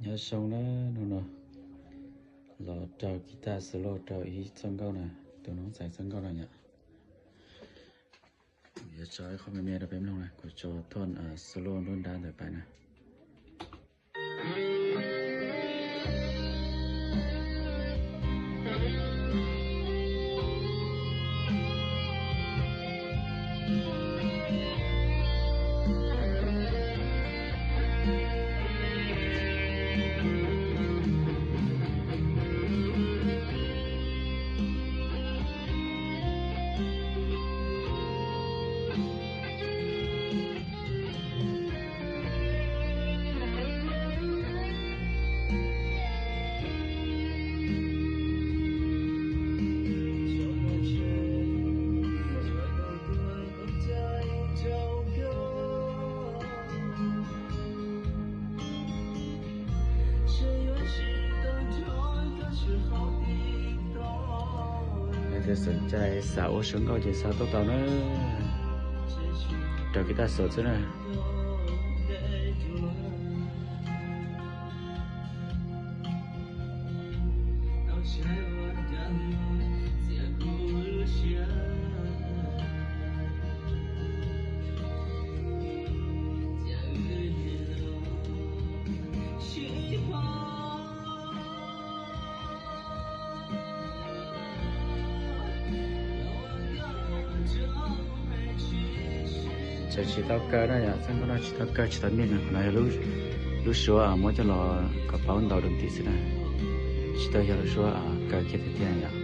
Nyob zoo na, hnub no los raug kiv taj solo rau ib txoj nkauj na, tus noob xaiv txoj nkauj no yom. Yuav tso ib qho me me rau peb mloog na, kuv tso thoj solo nruab nrab ntawm pais na. Leej twg xom cai xav ua suab nkauj ces xa tuaj tau na, raug kiv taj xov xwb na. Tseem tsis tau kaw na yom, txoj nkauj no tsis tau kaw tsis tau niaj no, qhov no yog lub suab muab coj los kom paub ntaus dua nti xwb na, tsis tau yog lub suab kaw kiag tiag tiag yom.